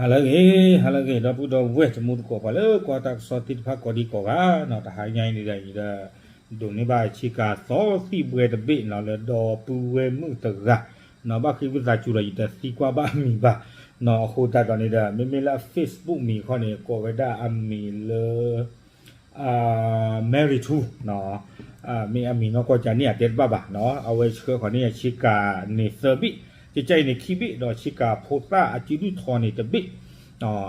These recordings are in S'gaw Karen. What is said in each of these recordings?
ဟါလၢအဂ့ၤ, ဟါလၢအဂ့ၤ ဒီပုၢ်ဒီဝဲၢ်တံၤသကိး ပှၤလၢကွၢ်တၢ်ကစီၣ်သ့ၣ်တဖၣ်ကိးဒံကိးဂၤနီၤ, တဟါညါအံၤန့ၣ်ဒီး ယဒိးန့ၢ်ဘၣ်ဆ့ကၤသီသံၣ်ဘှဲတဘ့ၣ်နီၤ လၢဒီပုၢ်ဝဲၢ်မုၣ်တဂၤနီၤ, ဘၣ်ဃ့ဝံသးစူၤဒီး ယတသံကွၢ်ဘၣ်အမံၤဘၣ်နီၤ, အဃိသတးဒီးန့ၣ်ဒီး မ့မ့ၢ်လၢအ Facebook မံၤခီန့ၣ် ကိးဝဲဒၣ်အမံၤလၢ Mary Two နီၤ, မ့ၢ်အမံၤနီၢ်ကီၢ်ကန့ၣ် အတဲတဘၣ်ဘၣ်နီၤ, အဝဲဆှၢဃီၤန့ၢ်ယၤဆ့ကၤန့ၣ်သၢဘ့ၣ်, ကကဲအံၤန့ၣ်ခံဘ့ၣ် ဒီးဆ့ကၤဖိသၣ်အစုဒုၣ်ထီန့ၣ်တဘ့ၣ်,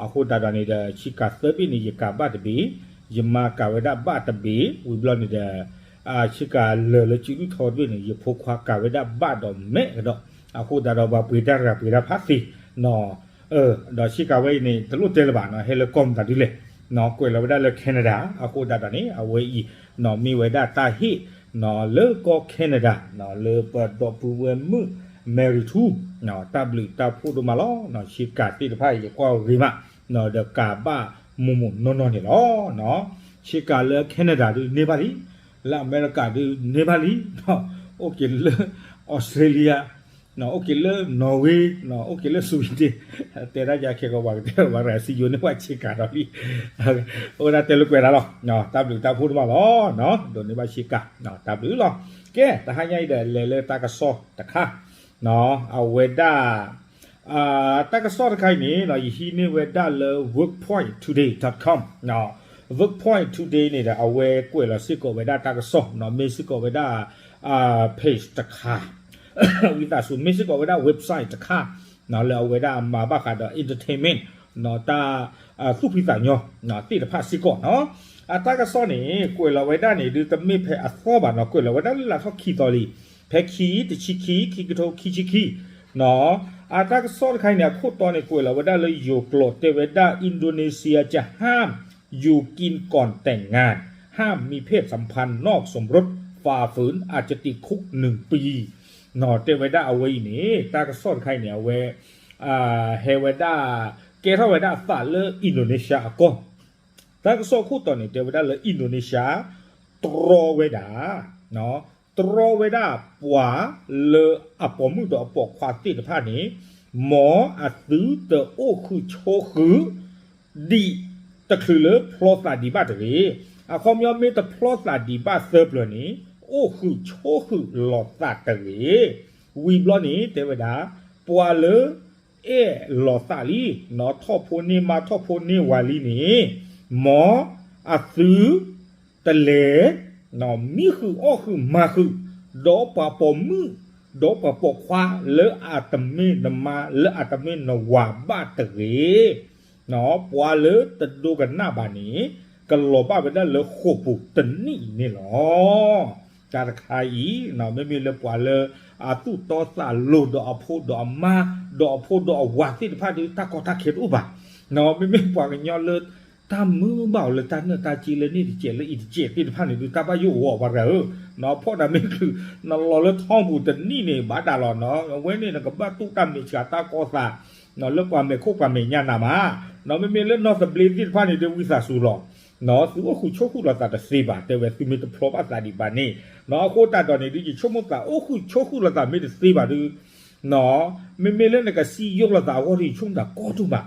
အဃိသတးဒီးန့ၣ်ဒီး ဆ့ကၤသၢဘ့ၣ်န့ၣ် ယကၤဘၣ်တဘ့ၣ်, ယမါကၤဝဲဒၣ်ဘၣ်တဘ့ၣ်, ဝံၤဘျီန့ၣ်ဒီး ဆ့ကၤလၢာ်လၢစုဒုၣ်ထီတဘ့ၣ်န့ၣ် ယဖိခွါကၤဝဲဒၣ်ဘၣ်ဒီးမဲာ်ကဒီး, အဃိသတးဒီးပှၤပှ့ၤတၢ်တဂၤပှ့ၤတၢ်ဖးသ့နီၤ ဒီးဆ့ကၤဝဲအံၤန့ၣ် တလိၣ်တဲလၢၤဘၣ်နီၤ, ဟဲလၢကီၢ်မတၤဒုလဲၣ်နီၤ, ကွဲးလီၤဝဲဒၣ်လၢ Canada, အဃိသတးဒီးန့ၣ် အဝဲအံၤနီၤ မ့ၢ်ဝဲဒၣ်တၢ်ဟ့ၣ်နီၤ လၢကီၢ် Canada နီၤ လၢပဒီပုၢ်ဝဲၢ်မုၣ် Mary Two နီၤ, တၢ်ဘျုးတၢ်ဖှိၣ်ဒိၣ်မးလီၤနီၤ, ဆ့ကၤသ့ၣ်တဖၣ်အံၤ ယကွၢ်ဂ့ၤမးနီၤ, ဒီးကၤဘၣ်မိၢ်မိၢ်နီၢ်နီၢ်န့ၣ်လီၤနီၤ, ဆ့ကၤလၢ Canada ဒုန့ၢ်ဘၣ်လံ, လၢအမဲရကၤဒုန့ၢ်ဘၣ်လံ, အိၣ်က့ၤလၢ Australia အိၣ်က့ၤလၢ Norway, အိၣ်က့ၤလၢ Sweden, တဲဒၣ်ယၤခဲကီး ပှၤကတဲဘၣ်ရၤစံယိၤန့ၢ်ပှၤဆ့ကၤဒီးလံ, အိၣ်ဒၣ်တဲလၢကွဲးဒၣ်လီၤ, တၢ်ဘျုးတၢ်ဖှိၣ်ဒိၣ်မးလီၤ, ဒိးန့ၢ်ဘၣ်ဆ့ကၤ, တၢ်ဘျုးလီၤ, ကဲ တဟါညါအံၤဒီး လဲၤလၢတၢ်ကစီၣ်တခါ, အဝဲဒၣ် တၢ်ကစီၣ်တခါအံၤန့ၣ်နီၤ ယဟံးန့ၢ်ဝဲဒၣ်လၢ workpoint today dot com, workpoint today န့ၣ်ဒီး အဝဲကွဲးလီၤစ့ၢ်ကီးဝဲဒၣ်တၢ်ကစီၣ်နီၤ, မ့ၢ်စ့ၢ်ကီးဝဲဒၣ် page တခါ, ဝံသးစူၤ မ့ၢ်စ့ၢ်ကီးဝဲဒၣ် website တခါနီၤ, လၢအဝဲဒၣ်မၤဘၣ်ဃးဒီး entertainment နီၤ, တၢ်သူၣ်ဖှံသးညီသ့ၣ်တဖၣ်စ့ၢ်ကီးနီၤ, အတၢ်ကစီၣ်န့ၣ် ကွဲးလီၤဝဲဒၣ်န့ၣ် ဒုတမ့ၢ်ဖဲအသီဘၣ်နီၤ, ကွဲးလီၤဝဲဒၣ်လၢလၢထီၣ်ခံသီလံ ဖဲခံ တဆံခံ ခံကထိခံဆံခံနီၤ, အတၢ်ကစီၣ်တခါအံၤန့ၣ် အခိၣ်တီန့ၣ် ကွဲးလီၤဝဲဒၣ်လၢယိၤကျိာ်တဲဝဲဒၣ် Indonesia จะห้ามอยู่กินก่อนแต่งงาน ห้ามมีเพศสัมพันธ์นอกสมรส ฝ่าฝืนอาจจะติดคุกหนึ่งปี နီၤ, တဲဝဲဒၣ်အဝဲအံၤန့ၣ် တၢ်ကစီၣ်တခါအံၤန့ၣ် အဝဲ ဟဲဝဲဒၣ် ကဲထီၣ်ဝဲဒၣ်အသးလၢ Indonesia အကီၢ် တၢ်ကစီၣ်ခိၣ်တီန့ၣ် တဲဝဲဒၣ်လၢ Indonesia တြီဝဲဒၣ်, တြီဝဲဒၣ်ပှၤလၢအပိာ်မုၣ်ဒီးအပိာ်ခွါသ့ၣ်တဖၣ်န့ၣ်, မ်အသုတအိၣ်ဃုာ်ဆိးဃုာ် ဒံးတချုးလၢဖျီသးဒံးဘၣ်တဂ့ၤ. အခီပညီမ့ၢ်တဖျီသးဒံးဘၣ်သၢပျၢၤန့ၣ်, အိၣ်ဃုာ်ဆိးဃုာ်လိာ်သးတဂ့ၤ. ဝံၤဘျီန့ၣ် တဲဝဲဒၣ်, ပှၤလၢ အဲၣ်လိာ်သးလံ, နီၢ်ထီၣ်ဖိန့ၢ်မါထီၣ်ဖိန့ၢ်ဝၤလံန့ၣ်, မ်အသု တလဲၤ နီၢ်မံဃုာ်အီၣ်ဃုာ်မၤဃုာ် ဒီးပှၤပိာ်မုၣ် ဒီးပှၤပိာ်ခွါလၢအတမ့ၢ်နမါ လၢအတမ့ၢ်နဝၤဘၣ်တဂ့ၤ. နီၢ်ပှၤလၢတဒိကနၣ်ဘၣ်န့ၣ် ကလီၤဘၣ်ဝဲဒၣ်လၢဃိာ်ပူၤတနံၣ်အံၤန့ၣ်လီၤ. တၢ်တခါအံၤ နီၢ်မ့မ့ၢ်လၢပှၤလၢ အသူၣ်တီသးလိၤဒီးအဖိဒီးအမါ ဒီးအဖိဒီးအဝၤသ့ၣ်တဖၣ်ဒီး တၢ်ကီတၢ်ခဲတအိၣ်ဘၣ်. နီၢ်မ့မ့ၢ်ပှၤကညီလၢ တၢ်မုာ်ဘၣ်အီၤလၢတၢ်နၢၣ်တၢ်စ့လၢန့ၣ်တစဲးလၢအံၤတစဲးသ့ၣ်တဖၣ်န့ၣ်ဒီး တၢ်ဘၣ်ယိၣ်အီၤဝဲတဂၤဧၢ, နီၢ်ဖီၣ်တၢ်မ့ၢ်ချုး နလီၤလၢထီပူၤတနံၣ်န့ၣ် ဘၣ်တၢ်လီၤနီၢ် အဝဲန့ၣ် နကဘၣ်တူၢ်တၢ်မဲာ်ဆှးတၢ်ကီသး လၢပှၤမဲာ်ခိၣ်ပှၤမဲာ်ညါနၤမး, နီၢ်မ့မ့ၢ်လၢနီၢ်သဘျ့သ့ၣ်တဖၣ်န့ၣ်ဒီး ဝံသးစူၤလီၤ. နီၢ်သုအိၣ်ဃုာ်ဆိးဃုာ်လိာ်သးတသ့ဘၣ် တဲဝဲသုမ့ၢ်တဖျီဘၣ်သးဒံးဘၣ်န့ၣ်, နီၢ်အဃိသတးဒီးန့ၣ်ဒီး ယဆိကမိၣ်သးအိၣ်ဃုာ်ဆိးဃုာ်လိာ်သးမ့ၢ်တသ့ဘၣ်ဒီး နီၢ် မ့မ့ၢ်လၢနကစံယိၣ်လိာ်သးအဂီၢ်ဒီး ယဆိကမိၣ်သးကီဒိၣ်မး,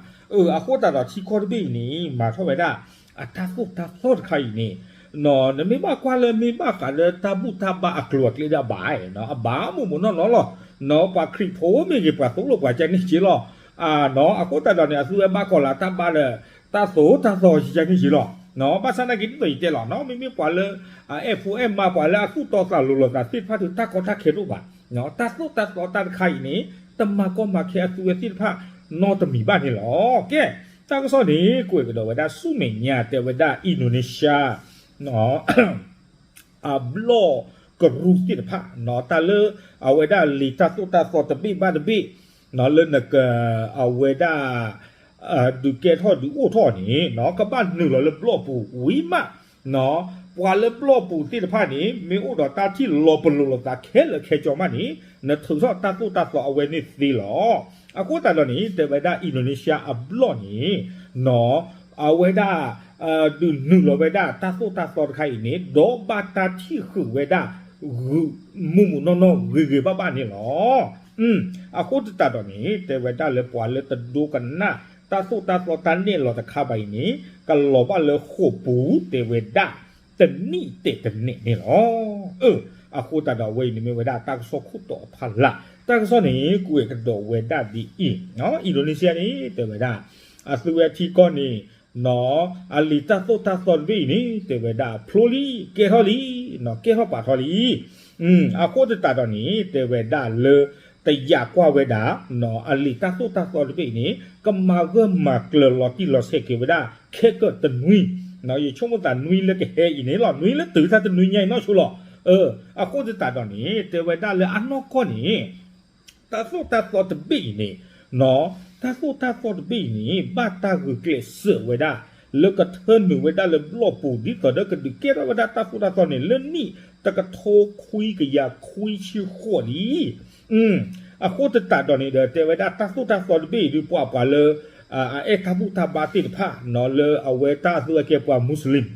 အဃိသတးဒီးထံကီၢ်တဘ့ၣ်အံၤန့ၣ် မၤထီၣ်ဝဲဒၣ် အတၢ်သိၣ်တၢ်သီတခါအံၤန့ၣ်, နီၢ် နမ့ၢ်ဘၣ်ကွၢ်လၢမ့ၢ်ဘၣ်ဃးလၢတၢ်ဘူၣ်တၢ်ဘါအကျိၤအကျဲဒီးအဘၣ်, နီၢ် အဘၣ်မိၢ်မိၢ်နီၢ်နီၢ်လီၤ. နီၢ် ပှၤခရံာ်ဖိမ့ၢ်ဂ့ၤ ပှၤသိၣ်လိပှၤကန့ၣ်က့လီၤ. နီၢ် အဃိသတးဒီးန့ၣ် အသုဝဲဘၣ်ကီးလၢတၢ်ဘါဒီး တၢ်သိၣ်တၢ်သီကန့ၣ်က့လီၤ. နီၢ် ဘၣ်ဆၣ်သနာ်က့ ဒ်သိးယတဲလီၤ နီၢ် မ့မ့ၢ်ပှၤလၢ အအဲၣ်ဖိအဲၣ်မါ ပှၤလၢအသူၣ်တီသးလိၤလိာ်သးသ့ၣ်တဖၣ်ဒီး တၢ်ကီတၢ်ခဲတအိၣ်ဘၣ်. နီၢ် တၢ်သိၣ်တၢ်သီတၢ်တခါအံၤန့ၣ် တမၤကီမၤခဲအသုဝဲသ့ၣ်တဖၣ်နီတမံၤဘၣ်န့ၣ်လီၤ. ကဲ တၢ်ကစီၣ်န့ၣ် ကွဲးကဒီးဝဲဒၣ်ဆူမဲာ်ညါတဲဝဲဒၣ် Indonesia နီၢ် အဘျီၣ်ကရူၢ်သ့ၣ်တဖၣ် နီၢ် တၢ်လၢအဝဲဒၣ်လံာ်တၢ်သိၣ်တၢ်သီတဘ့ၣ်ဘၣ်တဘ့ၣ် နီၢ် လၢနက အဝဲဒၣ် ဒုးကဲထီၣ်ဒုးအိၣ်ထီၣ်န့ၣ် နီၢ် ကဘၣ်နုာ်လီၤလၢဘျီၣ်ပူၤဝံၤမး နီၢ် ပှၤလၢဘျီၣ်ပူၤသ့ၣ်တဖၣ်န့ၣ် မ့ၢ်အိၣ်ဒီးတၢ်ထံၣ်လီၤပလိာ်လိာ်သးခဲလၢာ်ခဲဆ့မးန့ၣ် နထုးထီၣ်တၢ်သိၣ်တၢ်သီအဝဲန့ၣ်သ့လီၤ. အဃိသတးဒီးန့ၣ် တဲဝဲဒၣ် Indonesia အဘျီၣ်န့ၣ် နီၢ် အဝဲဒၣ် ဒုးနုာ်လီၤဝဲဒၣ်တၢ်သိၣ်တၢ်သီတခါအံၤန့ၣ် ဒီးဘၣ်တၢ်ထံၣ်ဃုာ်ဝဲဒၣ် ဂုာ်မုၢ်မုၢ်နီၢ်နီၢ်ဂ့ၤဂ့ၤဘၣ်ဘၣ်န့ၣ်လီၤ. အဃိသတးဒီးန့ၣ် တဲဝဲဒၣ်လၢပှၤလၢတဒိကနၣ် တၢ်သိၣ်တၢ်သီတၢ်နဲၣ်လီၤတခါဘၣ်အံၤန့ၣ် ကလီၤဘၣ်လၢဃိာ်ပူၤတဲဝဲဒၣ် တနံၣ်တဲာ်တနံၣ်န့ၣ်လီၤ. အဃိသတးဒီး အဝဲအံၤန့ၣ်မ့ၢ်ဝဲဒၣ်တၢ်ကစီၣ်ခိၣ်တီအဖီလာ်, တၢ်ကစီၣ်န့ၣ် ကွဲးကဒီးဝဲဒၣ်ဒ်အံၤ, အံၣ်ဒိၣ်န့စံယါန့ၣ် တဲဝဲဒၣ် အသုဝဲထံကီၢ်န့ၣ် အလံာ်တၢ်သိၣ်တၢ်သီတဘ့ၣ်အံၤန့ၣ် တဲဝဲဒၣ်ဖျိလံ ကဲထီၣ်လံ, ကဲထီၣ်ပာ်ထီၣ်လံ. အဃိသတးဒီးန့ၣ် တဲဝဲဒၣ်လၢ တယာ်ကွၢ်ဝဲဒၣ် အလံာ်တၢ်သိၣ်တၢ်သီတဘ့ၣ်အံၤန့ၣ် ကမၤဂၢၢ်မၤကျၢၤလီၤတံၢ်လီၤဆဲးက့ၤဝဲဒၣ် ခဲကၢၣ်တနွံ, ယဆိကမိၣ်သးနွံလၢကဟဲအံၤန့ၣ်လီၤ, နွံလၢတုၤတၢ်တနွံညါအံၤနီၢ်ဆိလီၤ. အဃိသတးဒီးန့ၣ် တဲဝဲဒၣ်လၢအနီၢ်ကီၢ်န့ၣ် တၢ်သိၣ်တၢ်သီတဘ့ၣ်အံၤန့ၣ် တၢ်သိၣ်တၢ်သီတဘ့ၣ်အံၤန့ၣ် ဘၣ်တၢ်ဂုာ်ကျဲးစၢးဝဲဒၣ် လၢကထၢနုာ်ဝဲဒၣ်လၢဘျီၣ်ပူၤ ဒ်သိးဒီးကဒုးကဲထီၣ်ဝဲဒၣ်တၢ်သိၣ်တၢ်သီန့ၣ် လၢနံၣ်တကထိခွံကယၤခွံဆံဃိးလံ. အဃိသတးဒီးန့ၣ်ဒီး တဲဝဲဒၣ်တၢ်သိၣ်တၢ်သီတဘ့ၣ်အံၤဒုးပှၤပှၤလၢ အအဲၣ်တၢ်ဘူၣ်တၢ်ဘါသ့ၣ်တဖၣ် လၢအဝဲတၢ်အသုဝဲကဲပှၤမူစလ့ၣ်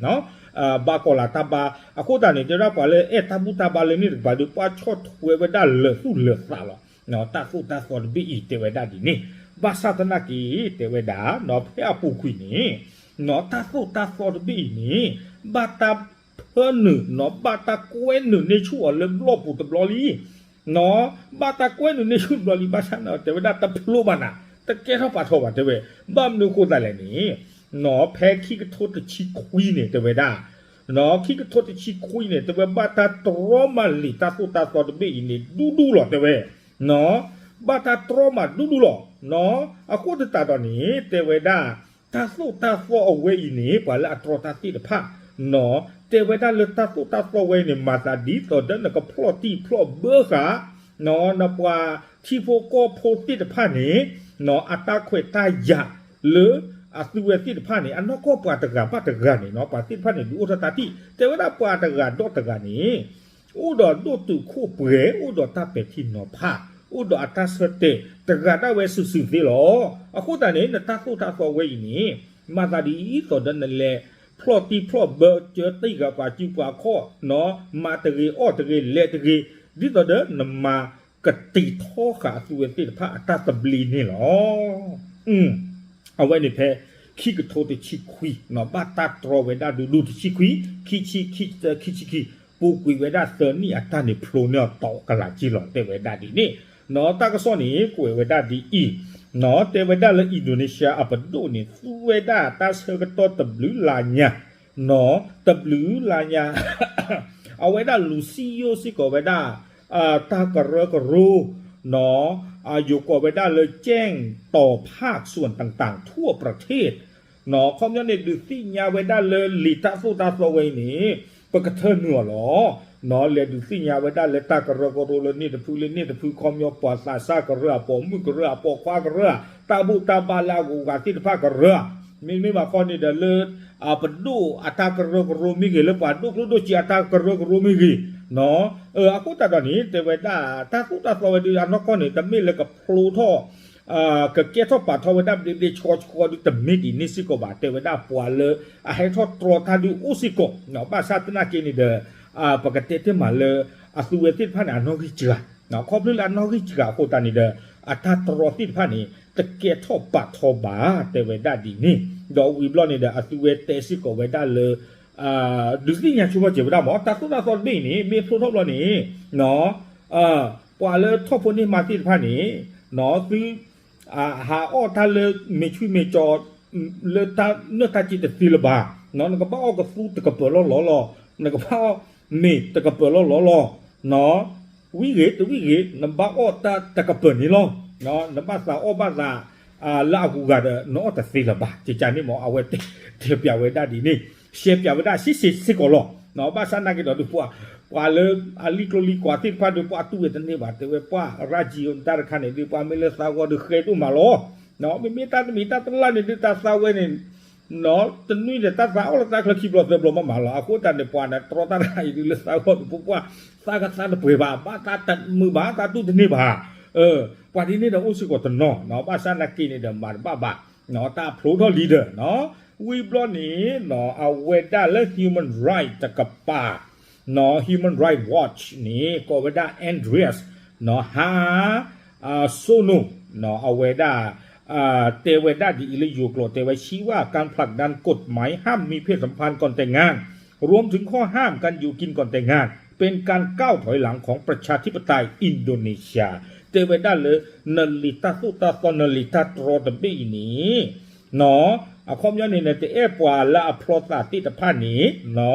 ဘၣ်ကီးလၤတၢ်ဘါ, အဃိသတးန့ၣ် တဲဝဲဒၣ်ပှၤလၢအဲၣ်တၢ်ဘူၣ်တၢ်ဘါလၢန့ၣ်တကပၤဒီး ပှၤဆီၣ်ထွဲဝဲဒၣ်လၢာ်သူၣ်လၢာ်သးလီၤ. တၢ်သိၣ်တၢ်သီတဘ့ၣ်အံၤတဲဝဲဒၣ်ဒ်န့ၣ်, ဘၣ်ဆၣ်သနာ်က့ တဲဝဲဒၣ် ဖဲအပူၤကွံာ်န့ၣ် တၢ်သိၣ်တၢ်သီတဘ့ၣ်အံၤန့ၣ် ဘၣ်တၢ်ဖၢနုာ် ဘၣ်တၢ်ကွဲနုာ်န့ၢ်ဆူၣ်အီၤလၢဘျီၣ်ပူၤတဘျီလံ ဘၣ်တၢ်ကွဲနုာ်န့ၢ်ဆူၣ်တဘျီလံ, ဘၣ်ဆၣ်န့ၣ် တဲဝဲဒၣ်တဖျိဘၣ်နၤ, တကဲထီၣ်ပာ်ထီၣ်ဘၣ် တဲဝဲ, ဘၣ်မနုၤအဃိသတးလဲၣ်န့ၣ် ဖဲခံကထိတဆံခွံန့ၣ် တဲဝဲဒၣ် ခံကထိတဆံခွံန့ၣ် တဲဝဲဘၣ်တၢ်တြီမၤလံာ်တၢ်သိၣ်တၢ်သီတဘ့ၣ်အံၤန့ၣ် ဒူဒူလီၤ တဲဝဲ, ဘၣ်တၢ်တြီမၤဒူဒူလီၤ. အဃိသတးဒီးန့ၣ် တဲဝဲဒၣ် တၢ်သိၣ်တၢ်သီအဝဲအံၤန့ၣ် ပှၤလၢအတြီတၢ်သ့ၣ်တဖၣ် တဲဝဲဒၣ်လၢတၢ်သိၣ်တၢ်သီဝဲအံၤန့ၣ် မၤသးဒ်သိးဒီးနကဖျီၣ်တံၢ်ဖျီၣ်ဘၢဃာ် နပှၤထံဖိကီၢ်ဖိသ့ၣ်တဖၣ်န့ၣ် အတၢ်ခွဲးတၢ်ယာ်လၢအသုဝဲသ့ၣ်တဖၣ်န့ၣ် အနီၢ်ကီၢ်ပှၤတဂၤဘၣ်တဂၤန့ၣ် ပှၤသ့ၣ်တဖၣ်န့ၣ် ဒုးအိၣ်ထီၣ်တၢ်ထံၣ် တဲဝဲဒၣ်ပှၤတဂၤဒီးတဂၤန့ၣ် အိၣ်ဒီးဒိၣ်တုာ်ခိၣ်ပှဲၤ အိၣ်ဒီးတၢ်ပဲာ်ထံနီၤဖး အိၣ်ဒီးအတၢ်ဆၢတဲာ် တဂၤဒၣ်ဝဲစုာ်စုာ်သ့လီၤ. အဃိသတးန့ၣ် နတၢ်သိၣ်တၢ်သီဝဲအံၤန့ၣ် မၤသးဒ်သိးဒီးနလဲၤ ဖျီၣ်တံၢ်ဖျီၣ်ဘၢ ကၢတံၢ်ဃာ်ပှၤစုပှၤခီၣ် မၤတဂ့ၤအီၣ်တဂ့ၤလဲၤတဂ့ၤ ဒ်သိးဒီးနမၤကတံာ်ထီဃာ်အသုဝဲသ့ၣ်တဖၣ်အတၢ်သဘျ့န့ၣ်လီၤ. အဝဲန့ၣ်ဖဲ ခံကထိတဆံခွံ ဘၣ်တၢ်တြီဝဲဒၣ်ဒူဒူတဆံခွံ ခံဆံ ခံဆံခံ ခံဆံခံ ပူၤကွံာ်ဝဲဒၣ်သၢနံၣ်အတၢ်န့ၣ်ဖျိန့ၢ်အတီကလာ်က့လီၤ တဲဝဲဒၣ်ဒ်န့ၣ်, တၢ်ကစီၣ်န့ၣ် ကွဲးဝဲဒၣ်ဒ်အံၤ, တဲဝဲဒၣ်လၢအံၣ်ဒိၣ်န့စံယါအပဒိၣ်န့ၣ် သူဝဲဒၣ်တၢ်ဆၢကတီၢ်တဘျုးလါညါ တဘျုးလါညါ အဝဲဒၣ်လူၤစံယိၣ်စ့ၢ်ကီးဝဲဒၣ် တၢ်ကရၢကရိ ယိၤကိးဝဲဒၣ်လၢ แจ้งต่อภาคส่วนต่างๆทั่วประเทศ ခီပညီန့ၣ် ဒုးသ့ၣ်ညါဝဲဒၣ်လၢလံာ်တၢ်သိၣ်တၢ်သီဝဲအံၤန့ၣ် ပကထၢနုာ်အီၤလီၤ. လဲၤဒုးသ့ၣ်ညါဝဲဒၣ်လၢတၢ်ကရၢကရိလၢန့ၣ်တဖုလၢန့ၣ်တဖု ခီပညီပှၤသးစၢ်ကရၢ အပိာ်မုၣ်ကရၢ အပိာ်ခွါကရၢ တၢ်ဘူၣ်တၢ်ဘါလၢအဂုၤအဂၤသ့ၣ်တဖၣ်ကရၢ မ့မ့ၢ်ဘၣ်ဃီန့ၣ်ဒီးလၢ အပဒိၣ်အတၢ်ကရၢကရိမ့ၢ်ဂ့ၤ လၢပှၤဒိၣ်ကျိၣ်ဒိၣ်စ့အတၢ်ကရၢကရိမ့ၢ်ဂ့ၤ အဃိသတးဒီးန့ၣ် တဲဝဲဒၣ် တၢ်သိၣ်တၢ်သီဝဲဒၣ်အနီၢ်ကီၢ်န့ၣ် တမ့ၢ်လၢကဖျိထီၣ် ကကဲထီၣ်ပာ်ထီၣ်ဝဲဒၣ်ဘျ့ဘျ့ဆှီဆှီဒုးတမ့ၢ်ဒ်န့ၣ်စ့ၢ်ကီးဘၣ် တဲဝဲဒၣ်ပှၤလၢအဟဲထီၣ်တြီတၢ်ဒုးအိၣ်စ့ၢ်ကီး ဘၣ်ဆၣ်သနာ်က့န့ၣ်ဒီး ပကတဲတ့ၢ်မးလၢ အသုဝဲသ့ၣ်တဖၣ်န့ၣ် အနီၣ်ဂံၢ်စှၤ ခီဖျိလၢအနီၣ်ဂံၢ်စှၤအဃိသတးန့ၣ်ဒီး အတၢ်တြီသ့ၣ်တဖၣ်န့ၣ် တကဲထီၣ်ပာ်ထီဘၣ် တဲဝဲဒၣ်ဒ်န့ၣ် ဒီးဝံၤဘျီန့ၣ်ဒီး အသုဝဲတဲစ့ၢ်ကီးဝဲဒၣ်လၢ ဒုးသ့ၣ်ညါဆိကမိၣ်စၢၤဝဲဒၣ်မ့ၢ် တၢ်သိၣ်တၢ်သီတဘ့ၣ်အံၤန့ၣ် မ့ၢ်ဖျိထီၣ်ဘျီန့ၣ် ပှၤလၢထီၣ်ဖိန့ၢ်မါသ့ၣ်တဖၣ်န့ၣ် သု ဟးအီၣ်တၢ်လၢမ့ၤဆွံမ့ၤကၠီ လၢတၢ်နၢၣ်တၢ်စ့တသ့လၢၤဘၣ်, နကဘၣ်အီၣ်ကသူတကပၤလီၢ်လီၢ်လီၤ, နကဘၣ်အီၣ်မ့ၤတကပၤလီၢ်လီၢ်လီၤ, ဝံၤဂ့ၤတဝံၤဂ့ၤ နဘၣ်အီၣ်တၢ်တကပၤန့ၣ်လီၤ, နဘၣ်သးအီၣ်ဘၣ်သး လၢအဂုၤအဂၤဒီး နအီၣ်တသ့လၢၤဘၣ်, ကကန့ၣ်မ့ၢ် အဝဲတဲပၠးဝဲဒၣ်ဒ်န့ၣ်, ရှဲပၠးဝဲဒၣ်ဆံးဆံးစ့ၢ်ကီးလီၤ, ဘၣ်ဆၣ်သနာ်က့ဒီး ပှၤလၢအလံၣ်ကျိလံၣ်ကွာ်သ့ၣ်တဖၣ်ဒီး ပှၤတူၢ်ဝဲတန့ၢ်ဘၣ် တဲဝဲပှၤရၢ်ကံတၢ်တခါန့ၣ်ဒီး ပှၤမ့ၢ်လၢသးဂီၤဒီးဃဲဒိၣ်မးလီၤ, မ့မ့ၢ်တၢ်တမံၤတၢ်တလၢ်န့ၣ်ဒီး တၢ်သးဝဲန့ၣ် တနွံန့ၣ် တၢ်သးအီၣ်လၢတၢ်ချၢခံဘျီသၢဘျီမးမးလီၤ, အဃိသတးန့ၣ် ပှၤန့ၣ်တြီတၢ်တခါအံၤဒုးလၢသးဂီၤဒီး ပှၤသးကသးတပှဲၤဘၣ်, ဘၣ်သးတမုာ်ဘၣ်, သးတူၢ်တန့ၢ်ဘၣ်, ပှၤဒ်န့ၣ်ဒီးအိၣ်စ့ၢ်ကီးတနီၤ, ဘၣ်ဆၣ်သနာ်က့န့ၣ်ဒီး မၤတဘၣ်ဘၣ်, တၢ်ဖျိထီၣ်လံဒီး ဝံၤဘျီန့ၣ် အဝဲဒၣ်လၢ human right တကပၤ human right watch န့ၣ် ကိးဝဲဒၣ် Andreas ဟါ စိနိ အဝဲဒၣ် တဲဝဲဒၣ်ဒ်အံၤလၢယိၤကျိာ် တဲဝဲ ชี้ว่าการผลักดันกฎหมายห้ามมีเพศสัมพันธ์ก่อนแต่งงาน รวมถึงข้อห้ามการอยู่กินก่อนแต่งงาน เป็นการก้าวถอยหลังของประชาธิปไตยอินโดนีเซีย တဲဝဲဒၣ်လၢ နလံာ်တၢ်သိၣ်တၢ်သီ နလံာ်တၢ်တြီတဘ့ၣ်အံၤန့ၣ် အခီပညီန့ၣ် နတအဲၣ်ပှၤလၢအဖျီသးသ့ၣ်တဖၣ်န့ၣ်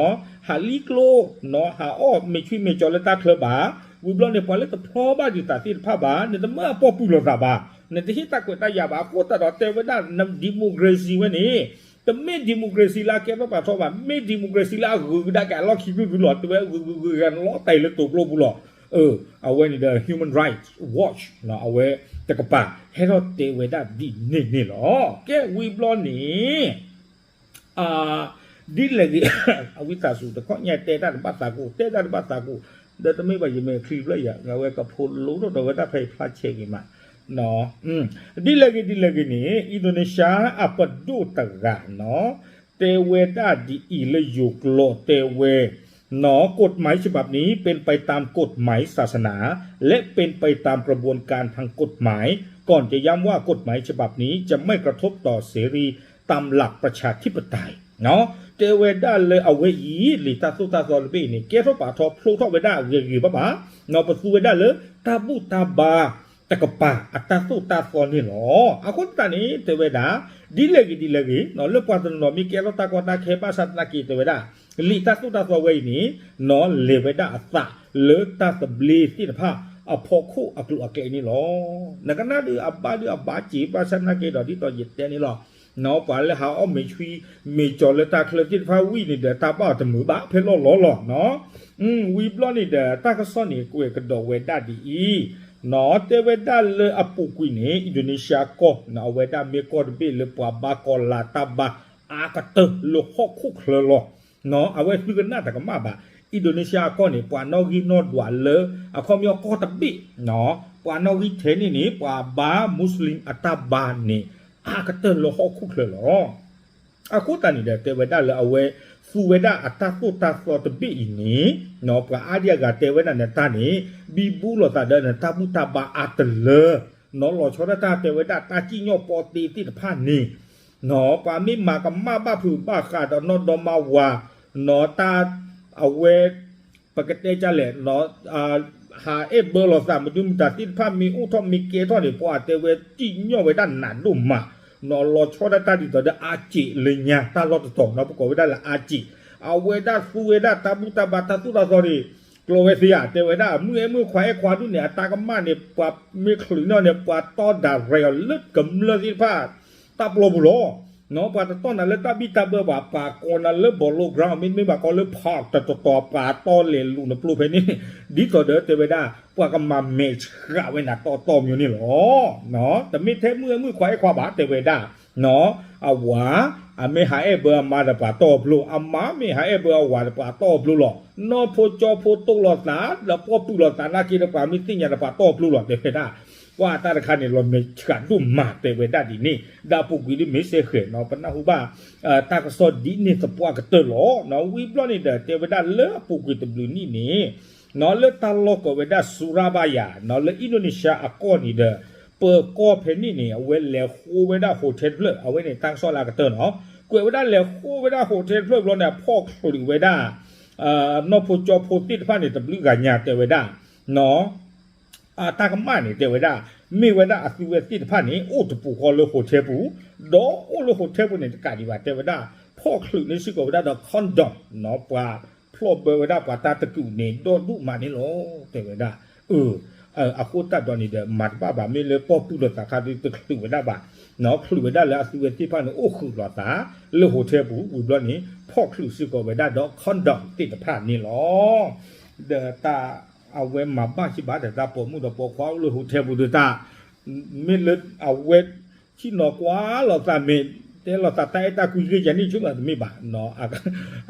ဟးလံကျိ ဟးအီၣ်မ့ၤဆွံမ့ၤကၠီၤလၢတၢ်ချၢဘၣ်. ဝံၤဘျီန့ၣ် ပှၤလၢတဖျီဘၣ်ဒံးသးသ့ၣ်တဖၣ်ဘၣ် နတမၢအပီၢ်ပုၢ်လိာ်သးဘၣ်, နတဟ့ၣ်တၢ်ခွဲးတၢ်ယာ်ဘၣ်. အဃိသတးဒီးတဲဝဲဒၣ် န democracy ဝဲန့ၣ် တမ့ၢ် democracy လၢအကဲထီၣ်ပာ်ထီၣ်ဘၣ်, မ့ၢ် democracy လၢအဂုၤကဒါက့ၤအလီၢ်ခံဂုၤဂုၤလီၤ. တဲဝဲဂုၤဂုၤဂုၤဂၤနလီၤတဲာ်လၢတိာ်ကျိပူၤလီၤ. အဝဲန့ၣ်ဒီး Human Rights Watch အဝဲတကပၤ ဟဲထီၣ်တဲဝဲဒၣ်ဒ်န့ၣ်န့ၣ်လီၤ. ကဲဝံၤဘျီန့ၣ် ဒ်လဲၣ်ဂ့ၤ အဝံသးစူၤတခီညါတဲတၢ်တဘၣ်သးကိး တဲတၢ်တဘၣ်သးကိး ဒီးတမ့ၢ်ဘၣ်ယမဲာ်ချံဘျီယၤ အဝဲကဖိးလိထီၣ်ဒီးဝဲဒၣ်ဖဲအံၤဖျါဆဲးဂ့ၤမး ဒ်လဲၣ်ဂ့ၤဒ်လဲၣ်ဂ့ၤန့ၣ် အံၤဒိးန့ၡၢၣ်အပဒိၣ်တဂၤနီၤ တဲဝဲဒၣ်ဒ်အံၤလၢယိၤကျိာ်တဲဝဲ กฎหมายฉบับนี้เป็นไปตามกฎหมายศาสนา และเป็นไปตามกระบวนการทางกฎหมาย ก่อนจะย้ำว่ากฎหมายฉบับนี้จะไม่กระทบต่อเสรีตามหลักประชาธิปไตย တဲဝဲဒၣ်လၢအဝဲအံၤ လံာ်တၢ်သိၣ်တၢ်သီတဘ့ၣ်အံၤန့ၣ် ကဲထီၣ်ပာ်ထီၣ်ဖျိထီၣ်ဝဲဒၣ်ဂ့ၤဂ့ၤဘၣ်ဘၣ် ပသူဝဲဒၣ်လၢတၢ်ဘူၣ်တၢ်ဘါတကပၤအတၢ်သိၣ်တၢ်သီန့ၣ်လီၤ. အဃိသတးန့ၣ် တဲဝဲဒၣ် ဒ်လဲၣ်ဂ့ၤဒ်လဲၣ်ဂ့ၤ လၢပှၤတနီၤမ့ၢ်ကဲထီၣ်တၢ်ကီတၢ်ခဲဘၣ်ဆၣ်သနာ်က့တဲဝဲဒၣ် လံာ်တၢ်သိၣ်တၢ်သီဝဲအံၤန့ၣ် လဲၤဝဲဒၣ်အသးလၢတၢ်သဘျ့သ့ၣ်တဖၣ်အဖီခိၣ်အကျိၤအကျဲန့ၣ်လီၤ. နကနၣ်ဒုးအဘၣ်ဒုးအဘၣ်စ့ၢ်ဘၣ်ဆၣ်သနာ်က့ဒီးဒ်သိးယတဲန့ၣ်လီၤ ပှၤလၢဟးအီၣ်မ့ၤဆွံမ့ၤကၠီၤလၢတၢ်ချၢသ့ၣ်တဖၣ်ဝံၤန့ၣ်ဒီးတၢ်ဘၣ်အီၤတမုာ်ဘၣ်ဖဲလီၢ်လီၤလီၤနီၤ. ဝံၤဘျီန့ၣ်ဒီးတၢ်ကစီၣ်န့ၣ်ကွဲးကဒီးဝဲဒၣ်ဒ်အံၤ တဲဝဲဒၣ်လၢအပူၤကွံာ်န့ၣ် အံၤဒိးန့ၡၢၣ်အကီၢ် အဝဲဒၣ်မ့ၢ်ကီၢ်တဘ့ၣ်လၢပှၤဘါကီၤလၤတၢ်ဘါအါကတၢၢ်လၢဟီၣ်ခိၣ်ချၢလီၤ. အဝဲသုကနၣ်တၢ်ကမၣ်ဘၣ် အံၤဒိးန့ၡၢၣ်အကီၢ်န့ၣ် ပှၤနီၣ်ဂံၢ်နီၣ်ဒွးလၢ အခီပညီကီၢ်တဘ့ၣ် ပှၤနီၣ်ဂံၢ်ထဲန့ၣ်န့ၣ် ပှၤဘါမူစလ့ၣ်အတၢ်ဘါန့ၣ် အါကတၢၢ်လၢဟီၣ်ခိၣ်ချၢလီၤ. အဃိသတးန့ၣ်ဒီး တဲဝဲဒၣ်လၢအဝဲသူဝဲဒၣ်အတၢ်သိၣ်တၢ်သီတဘ့ၣ်အံၤန့ၣ် ပှၤအါဒံအါဂၤတဲဝဲဒၣ်နတၢ်န့ၣ် ဘံဘူလီၤသးဒီးနတၢ်ဘူၣ်တၢ်ဘါအါတလၢ နီၢ်လီၤဆီဒၣ်တၢ်တဲဝဲဒၣ်တၢ်စံၣ်ညီၣ်ပီတ့သ့ၣ်တဖၣ်န့ၣ် ပှၤမ့ၢ်မၤကမၣ်ဘၣ်ဖုးဘၣ်ဃးဒီးနီၢ်ဒီမါဝၤ နီၢ်တၢ် အဝဲ ပကတဲဒ်လဲၣ် ဟးအဲၣ်ဘၢလီၤသး မဒုမတၤသ့ၣ်တဖၣ်မ့ၢ်အိၣ်ထီၣ်မ့ၢ်ကဲထီၣ်န့ၣ် ပှၤတဲဝဲစံၣ်ညီၣ်ဝဲဒၣ်နးဒိၣ်မး နီၢ်လီၤဆီဒၣ်တၢ်ဒ်သိးဒီးအါစ့းလၢညါတၢ်လီၢ်တတီၤ နီၢ်ပကိးဝဲဒၣ်လၢအါစ့း အဝဲဒၣ်သူဝဲဒၣ်တၢ်ဘူၣ်တၢ်ဘါတၢ်သိၣ်တၢ်သီန့ၣ် ကျိးဝဲသ့ဧါ တဲဝဲဒၣ် မုၣ်အဲၣ်မုၣ်ခွါအဲၣ်ခွါဒူၣ်န့ၣ် အတၢ်ကမၣ်န့ၣ် ပှၤမ့ၢ်ချုးန့ၢ်န့ၣ် ပှၤတီၢ်ဒၣ်ရဲၣ်အီၤလၢကမျၢၢ်သ့ၣ်တဖၣ် တၢ်ပျီပူၤလီၤ. ပှၤတတီၢ်နၤလၢတၢ်ဘံၣ်တၢ်ဘၢဘၣ် ပှၤကိးနၤလၢ Polo Ground မ့တမ့ၢ်ဘၣ်ကိးလၢ park တတီၤတီၤ ပှၤတီၢ်လဲၤလူၤနပျိဖဲန့ၣ် ဒ်သိးဒီးတဲဝဲဒၣ် ပှၤကမၤမဲာ်ဆှးဝဲနၤတီတီမျိုးန့ၣ်လီၤ. တမ့ၢ်ထဲမုၣ်အဲၣ်မုၣ်ခွါအဲၣ်ခွါဘၣ် တဲဝဲဒၣ် အဝၤ အမ့ၢ်ဟးအဲၣ်ဘၢအမါဒီးပှၤတီၢ်ဖျိ အမါမ့ၢ်ဟးအဲၣ်ဘၢအဝၤဒီးပှၤတီၢ်ဖျိလီၤ. နီၢ်ဖိကၠီဖိတိၢ်လိာ်သး ဒီးပီၢ်ပုၢ်လိာ်သးနာ်က့ဒီးပှၤမ့ၢ်သ့ၣ်ညါဒီးပှၤတီၢ်ဖျိလီၤ တဲဝဲဒၣ် ပှၤအတၢ်တခါန့ၣ် လီၤမဲာ်ဆှးဒိၣ်မး တဲဝဲဒၣ်ဒ်န့ၣ် ဒီးအပူၤကွံာ်ဒ်မ့ၢ်စဲဃဲၤနီၤ ပနၢ်ဟူဘၣ် တၢ်ကစီၣ်ဒ်န့ၣ်သပှၢ်ကတၢၢ်လီၤ. ဝံၤဘျီန့ၣ်ဒီး တဲဝဲဒၣ်လၢအပူၤကွံာ်တဘျုးနံၣ်န့ၣ် လၢတၢ်လီၢ်ကိးဝဲဒၣ် Surabaya လၢအံၣ်ဒိၣ်န့ၣ်ၡါအကီၢ်န့ၣ်ဒီး ပၢၤကီၢ်ဖဲန့ၣ်န့ၣ် အဝဲလဲၤဃိဝဲဒၣ် hotel တဖျၢၣ် အဝဲန့ၣ်တၢ်ကစီၣ်လၢအကတၢၢ်နီၤ ကွဲးဝဲဒၣ်လဲၤဃိဝဲဒၣ် hotel တဖျၢၣ်ဘျီန့ၣ် အဖီၣ်ချုးဝဲဒၣ် နီၢ်ဖိကၠီဖိသ့ၣ်တဖၣ်န့ၣ် တဘျုးဂၤညါတဲဝဲဒၣ် တၢ်ကမၣ်န့ၣ် တဲဝဲဒၣ် မ့ၢ်ဝဲဒၣ်အသုဝဲသ့ၣ်တဖၣ်န့ၣ် အိၣ်တပူၤဃီလၢ hotel ပူၤ ဒီးအိၣ်လၢ hotel ပူၤန့ၣ် တကးဒံးဘၣ် တဲဝဲဒၣ် ဖီၣ်ချုးန့ၢ်စ့ၢ်ကီးဝဲဒၣ်ဒီး condom နီၤ ပှၤဖျီၣ်ဘၢဝဲဒၣ်ပှၤတၢ်တကုာ်န့ၣ် ဒီဒူၣ်မးန့ၣ်လီၤ တဲဝဲဒၣ် အဃိသတးဒီးန့ၣ်ဒီး မၤတဘၣ်ဘၣ် မ့ၢ်လၢပီၢ်ပုၢ်လိာ်သးခါဒုးတချုးဝဲဒၣ်ဘၣ် နီၤ ချုးဝဲဒၣ်လၢအသုဝဲသ့ၣ်တဖၣ်န့ၣ် အိၣ်ဃုာ်လိာ်သး လၢ hotel ပူၤ ဝံၤဘျီန့ၣ် ဖီၣ်ချုးစ့ၢ်ကီးဝဲဒၣ်ဒီး condom သ့ၣ်တဖၣ်န့ၣ်လီၤ. ဒီးတၢ် အဝဲမၤဘၣ်စံးဘၣ်ဒီးတၢ်ပိာ်မုၣ်ဒီးပိာ်ခွါအိၣ်လၢ hotel ပူၤဒီးတၢ် မ့ၢ်လၢအဝဲ ဆ့ၣ်နီၤကွၢ်လိာ်သးမ့ၢ် တဲလိာ်သးတၢ်အဲၣ်တၢ်ကွံဂ့ၢ်ယၤန့ၣ် ဆိကမိၣ်တမ့ၢ်ဘၣ်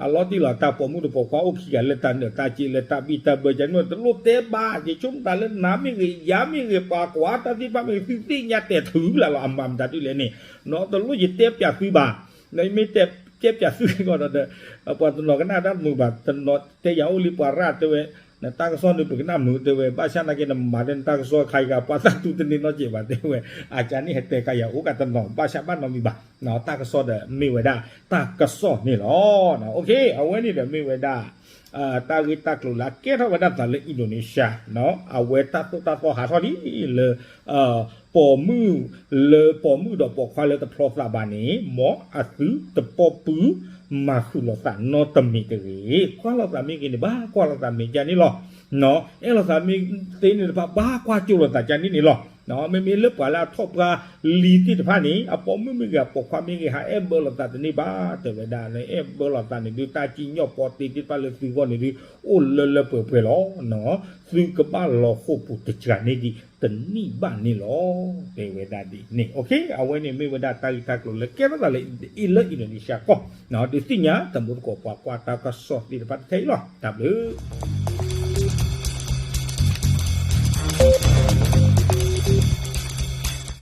အလီၤတံၢ်လီၤ တၢ်ပိာ်မုၣ်ဒီးပိာ်ခွါအိၣ်ခံဂၤလၢတၢ်နၢၤတၢ်စ့လၢတၢ်ဘံၣ်တၢ်ဘၢယၤန့ၣ် တလိၣ်တဲဘၣ် ယဆိကမိၣ်တၢ်လၢနၤမ့ၢ်ဂ့ၤ ယၤမ့ၢ်ဂ့ၤ ပှၤကွၢ်တၢ်သ့ၣ်တဖၣ်မ့ၢ်ဂ့ၤ သုသ့ၣ်ညါတဲာ်ထုးလၢ်လီၤ အမၤမတၤဒ်လဲၣ်န့ၣ် တလိၣ်ယတဲပၠးသုဘၣ် မ့ၢ်တဲပၠးသုကီးဒီး ပှၤတနီၤကနၣ်တၢ်တမုာ်ဘၣ် တနီၤတဲယၤအိၣ်လံပှၤရၣ်တဲဝဲ နတၢ်ကစီၣ်န့ၣ် ပကနၣ်မုာ်တဲဝဲ ဘၣ်ဆၣ်နာ်က့ နမၤဒီးနတၢ်ကစီၣ်ခါအံၤဂၤ ပှၤသးတူၢ်တန့ၢ်နီတစဲးဘၣ်တဲဝဲ, အကန့ၣ်ဟဲတဲကယၤအိၣ်ကတနီၤ ဘၣ်ဆၣ်ဘၣ်နီတမံၤဘၣ်, တၢ်ကစီၣ်ဒီးမ့ၢ်ဝဲဒၣ်တၢ်ကစီၣ်န့ၣ်လီၤ. အဝဲန့ၣ်ဒီးမ့ၢ်ဝဲဒၣ် တၢ်ဂ့ၢ်တၢ်ကျိၤလၢအကဲထီၣ်ဝဲဒၣ်သးလၢ Indonesia အဝဲတၢ်သိၣ်တၢ်သီဟးထီၣ်လံလၢ ပိာ်မုၣ်လၢပိာ်မုၣ်ဒီးပိာ်ခွါလၢတဖျီသးဘၣ်န့ၣ် မ်အသုတပီၢ်ပုၢ်မၤဃုာ်လိာ်သးနီတမံၤတဂ့ၤ. ကွၢ်လိာ်သးမ့ၢ်ဂ့ၤန့ၣ် ဘၣ်ကွၢ်လိာ်သးမ့ၢ်ကဲန့ၣ်လီၤ. အဲၣ်လိာ်သးမ့ၢ်သ့န့ၣ်တဖၣ် ဘၣ်ကွၢ်ကၠိလိာ်သးကန့ၣ်န့ၣ်လီၤ. မ့မ့ၢ်လၢပှၤလၢအထီၣ်ပှၢ်လံၤသ့ၣ်တဖၣ်န့ၣ် အပိာ်မုၣ်မ့ၢ်ဂ့ၤ အပိာ်ခွါမ့ၢ်ဂ့ၤ ဟးအဲၣ်ဘၢလိာ်သးတန့ၢ်ဘၣ် တဲဝဲဒၣ်လၢ အဲၣ်ဘၢလိာ်သးန့ၣ်ဒုး တၢ်စံၣ်ညီၣ်ပီတ့သ့ၣ်တဖၣ်လၢသုဂီၢ်န့ၣ်ဒုး အိၣ်လၢလၢပှဲၤပှဲၤလီၤ. သုကဘၣ်လီၤဃိာ်ပူၤတစှၤန့ၢ်ဒံးတနံၣ်ဘၣ်န့ၣ်လီၤ တဲဝဲဒၣ်ဒ်န့ၣ်. အဝဲန့ၣ်မ့ၢ်ဝဲဒၣ်တၢ်ဂ့ၢ်တၢ်ကျိၤလၢကဲထီၣ်သးလၢ လၢ Indonesia ကီၢ် ဒုးသ့ၣ်ညါတမူသကိးပှၤကွၢ်တၢ်ကစီၣ်သ့ၣ်တဖၣ်တထဲအံၤလီၤ. တၢ်ဘျုး